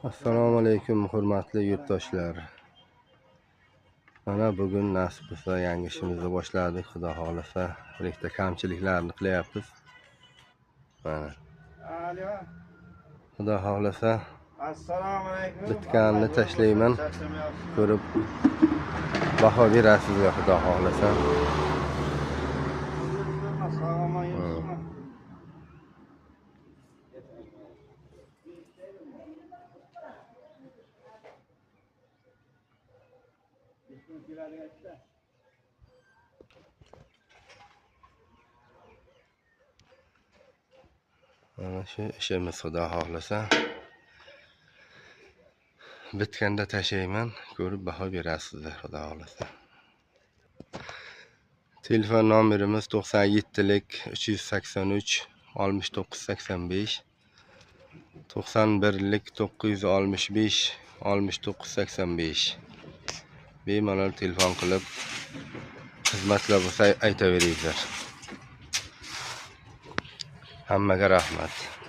Assalomu alaykum hurmatli yurtdoshlar. Mana bugun nasib bo'lsa yangi ishimizni boshladik. Xudo xohlasa, birikta kamchiliklarni qilyapmiz. Mana. Xudo xohlasa, Assalomu alaykum. Bitganini tashlayman. Ko'rib baho berasizlar Xudo xohlasa. Mana shu ishimiz Xudo xohlasa. Bitganda tashlayman, ko'rib baho berasizlar Xudo xohlasa. Telefon nomerimiz 97lik 383 69 85, 91lik 965 69 85. Bemalol telefon qilib xizmatlar bo'lsa aytaveringlar. Hammaga rahmat.